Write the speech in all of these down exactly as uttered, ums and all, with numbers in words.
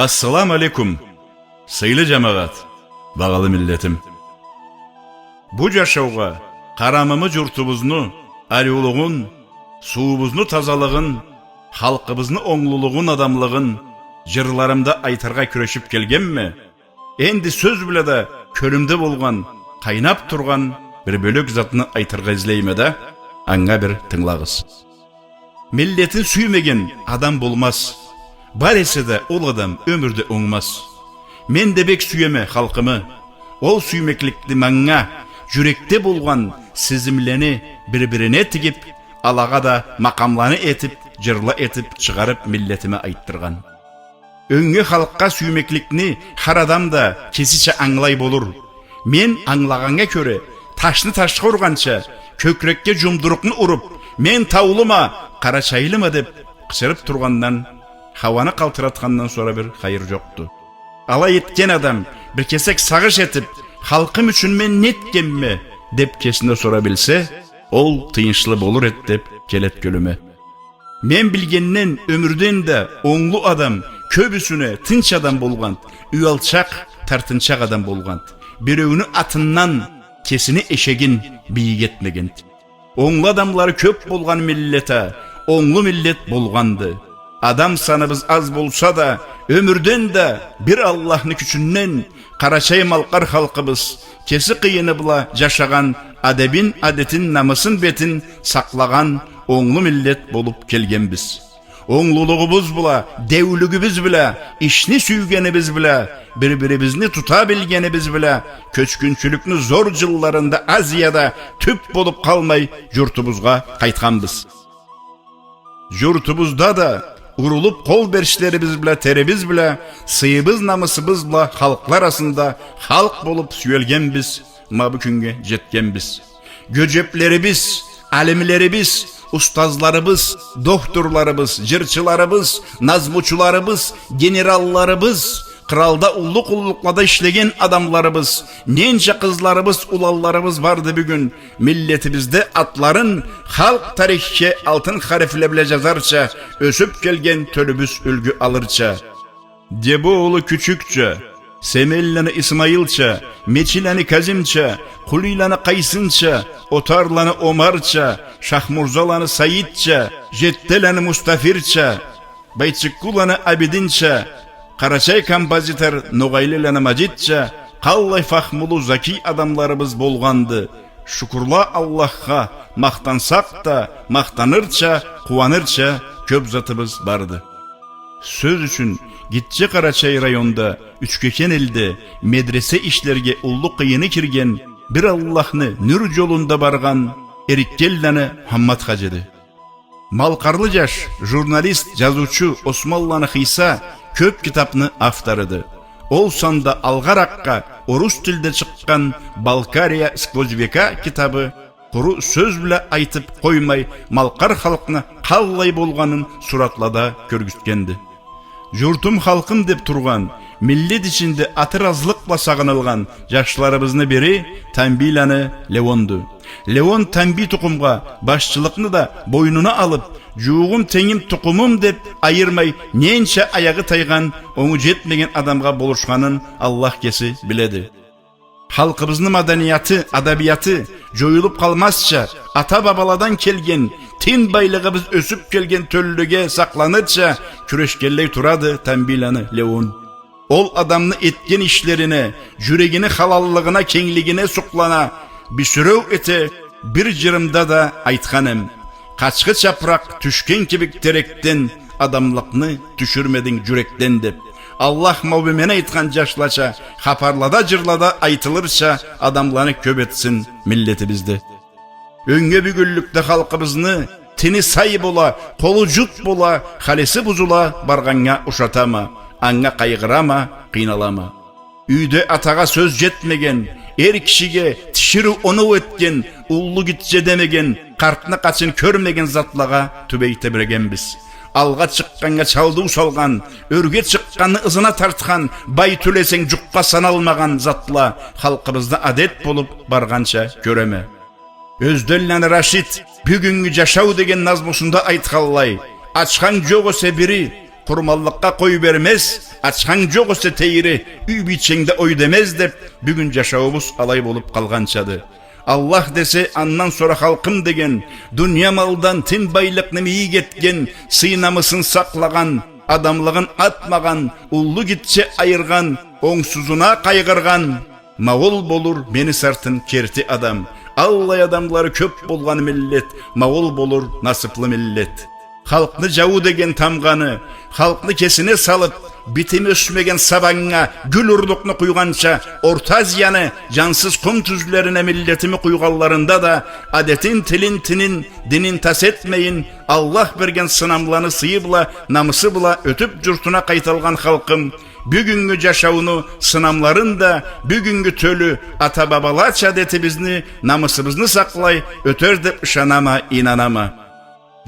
Ассаламу алейкум, сыйлы джамагъат, багъалы миллетим. Бу джашаугъа къарамымы джуртубузну ариулугъун, суубузну тазалыгъын, халкъыбызны онглулугъун, адамлыгъын джырларымда айтыргъа кюрешип келгенме, энди сёз бла да кёлюмде болгъан, къайнап тургъан бир бёлек затны айтыргъа излейме да, анга бир тынгылагъыз. Миллетин сюймеген адам болмаз. Бар эсе да ол адам ёмюрде онгмаз. Мен да бек сюеме халкъымы. Ол сюймекликни манга джюрекде болгъан сезимлени бир-бирине тигип, алагъа да макъамланы этип, джырла этип чыгъарып, миллетиме айтдыргъан. Ёнге халкъгъа сюймекликни хар адам да кесича ангылай болур. Мен ангылагъаннга кёре, ташны ташха ургъанча, кёкрекге джумдурукъну уруп, «Мен таулума, къарачайлыма» деп къычырып тургъандан, хауаны къалтыратхандан сора бир хайыр джокъду. Алай этген адам бир кесек сагъыш этип, «Халкъым ючюн мен нетгенме?» деп кесине сора билсе, ол тыйыншлы болур эди деп келет кёлюме. Мен билгенден, ёмюрден да онглу адам кёбюсюне тынч адам болгъанд, уялчакъ, тартынчакъ адам болгъанд. Биреуню атындан кесини эшегин бийик этмегенд. Онглу адамлары кёп болгъан миллет а онглу миллет болгъанды. Адам саныбыз аз болса да, ёмюрден да бир Аллахны кючюнден къарачай-малкъар халкъыбыз кеси къыйыны бла джашагъан, адебин, адетин, намысын, бетин сакълагъан онглу миллет болуп келгенбиз. Онглулугъубуз бла, деулюгюбюз бла, ишни сюйгенибиз бла, бир-бирибизни тута билгенибиз бла, кёчгюнчюлюкню зор джылларында Азияда тюп болуп къалмай, джуртубузгъа къайтханбыз. Джуртубузда да урулуп къол беришлерибиз бла, терибиз бла, сыйыбыз, намысыбыз бла халкъла арасында халкъ болуп сюелгенбиз, ма бу кюннге джетгенбиз. Гёджеплерибиз, алимлерибиз, устазларыбыз, дохтурларыбыз, джырчыларыбыз, назмучуларыбыз, генералларыбыз, къралда уллу къуллукълада ишлеген адамларыбыз, ненча къызларыбыз, уланларыбыз барды бюгюн, миллетибизде атларын халкъ тарихге алтын харифле бла джазарча, ёсюп келген тёлюбюз юлгю алырча. Дебо улу Кючюкча, Семенланы Исмаилча, Мечиланы Казимча, Къулийланы Къайсынча, Отарланы Омарча, Шахмурзаланы Саитча, Жетделаны Мустафирча, Байчыккуланы Абидинча, къарачай композитор Ногъайлыланы Маджитча, къаллай фахмулу, закий адамларыбыз болгъанды. Шукурла Аллахха, махтансакъ да, махтанырча, къууанырча кёп затыбыз барды. Сёз ючюн, Гитче Къарачай районда, Ючкекен элде медресе ишлерге уллу къыйыны кирген, бир Аллахны нюр джолунда баргъан Эриккенланы Мухаммат хаджиди. Малкъарлы джаш, журналист, джазыучу Османланы Хыйса кёп китапны авторуду. Ол санда алгъаракъгъа орус тилде чыкъгъан «Балкария сквозь века» китабы къуру сёз бла айтып къоймай, малкъар халкъны къаллай болгъанын суратлада кёргюзтгенди. Журтум, халкъым деп тургъан, миллет ичинде аты ыразлыкъ бла сагъынылгъан жашларыбызны бири Тамбийланы Леонду. Леон Тамбий тукъумгъа башчылыкъны да бойнуна алып, жууугъум, тенгим, тукъумум деп айырмай, ненча аягъы тайгъан, онгу жетмеген адамгъа болушханын Аллах кеси биледи. Халкъыбызны маданияты, адабияты жоюлуп къалмазча, ата-бабаладан келген, тин байлыгъыбыз ёсюп келген тёлюге сакъланырча кюрешгенлей турады Тамбийланы Леон. Ол адамны этген ишлерине, жюрегини халаллыгъына, кенглигине сукълана, бюсюреу эте, бир жырымда да айтхан эм: «Къачхы чапыракъ тюшген кибик терекден, адамлыкъны тюшюрмединг жюрекден», — деп. Аллах, ма бу мен айтхан жашлача, хапарлада, жырлада айтылырча адамланы кёп этсин миллетибизде. Ёнге бюгюнлюкде халкъыбызны тини сай бола, къолу жут бола, халиси бузула баргъаннга ушатама, анга къайгъырама, къыйналама. Юйде атагъа сёз жетмеген, эр кишиге тиширыу оноу этген, уллу гитче демеген, къартны къачын кёрмеген затлагъа тюбей тебирегенбиз. Алгъа чыкъгъаннга чалдыу салгъан, ёрге чыкъгъанны ызына тартхан, бай тюл эсенг, жукъгъа саналмагъан затла халкъыбызда адет болуп баргъанча кёреме. Ёзденланы Рашид «Бюгюннгю жашау» деген назмусунда айтханлай: «Ачхан жокъ эсе бири, къурманлыкъгъа къой бермез, Ачханг джокъ эсе, тейри, юй бийченг да ой демез деб, бюгюн джашауубуз алай болуб къалгъанчады. Аллах десе, андан сора халкъым деген, дуния малдан тин байлыкъны мийик этген, сый-намысын сакълагъан, адамлыгъын атмагъан, уллу-гитче айыргъан, онгсузуна къайгъыргъан, ма ол болур мени сартын керти адам. Аллай адамлары кёб болгъан миллет, ма ол болур насыблы миллет. Халкъны джауу деген тамгъаны халкъны кесине салыб, битими ёсмеген сабаннга гюл урлукъну къуйгъанча, Орта Азияны джансыз къум тюзлерине миллетими къуйгъанларында да, адетин, тилин, тинин, динин тас этмейин, Аллах берген сынамланы сыйы бла, намысы бла ётюб, джуртуна къайталгъан халкъым, бюгюннгю джашауну сынамларын да, бюгюннгю тёлю ата-бабалача адетибизни, намысыбызны сакълай ётер деб ышанама, ийнанама.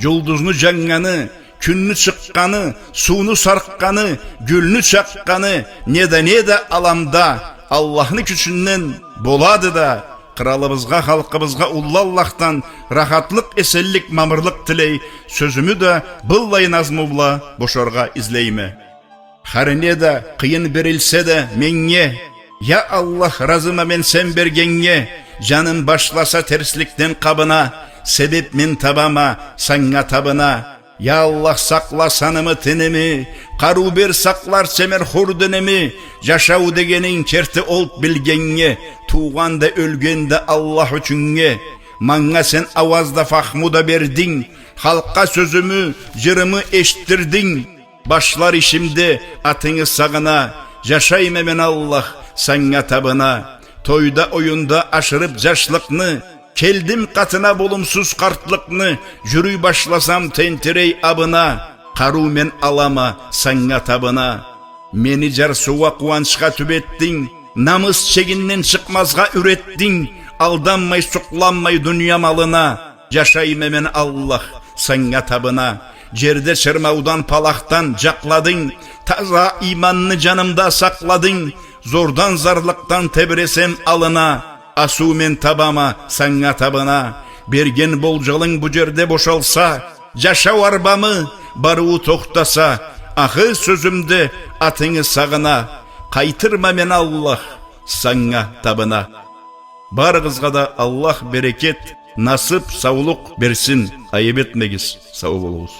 Джулдузну джаннганы, кюнню чыкъгъаны, сууну саркъгъаны, гюлню чакъгъаны, не да, не да аламда Аллахны кючюнден болады да, къралыбызгъа, халкъыбызгъа уллу Аллахдан рахатлыкъ, эсенлик, мамырлыкъ тилей, сёзюмю да быллай назму бла бошаргъа излейме. Хар не да къыйын берилсе да меннге, я Аллах, разыма мен сен бергеннге, джаным башласа терсликден къабына, себеб мен табама саннга табына. Я Аллах, сакъла санымы, тиними, къарыу бер, сакъларча мен хур диними, джашау дегенинг керти олду билгеннге, туугъан да, ёлген да Аллах ючюннге. Манга сен ауаз да, фахму да бердинг, халкъгъа сёзюмю, джырымы эшитдирдинг. Башлар ишимде атынгы сагъына, джашайма мен, Аллах, саннга табына. Тойда, оюнда ашырыб джашлыкъны, келдим къатына болумсуз къартлыкъны, джюрюй башласам тентирей абына, къарыу мен алама саннга табына. Мени джарсыугъа, къууанчха тюбетдинг, намыс чегинден чыкъмазгъа юретдинг, алданмай, сукъланмай дуния малына, джашайма мен, Аллах, саннга табына. Джерде чырмаудан, палахдан джакъладынг, таза ийманны джанымда сакъладынг, зордан, зарлыкъдан тебресем алына, асыу мен табама саннга табына. Берген болджалынг бу джерде бошалса, джашау арбамы барыуу тохтаса, ахыр сёзюмде атынгы сагъына, къайтырма мен, Аллах, саннга табына. Барыгъызгъа да Аллах берекет, насыб, саулукъ берсин. Айыб этмегиз, сау болугъуз.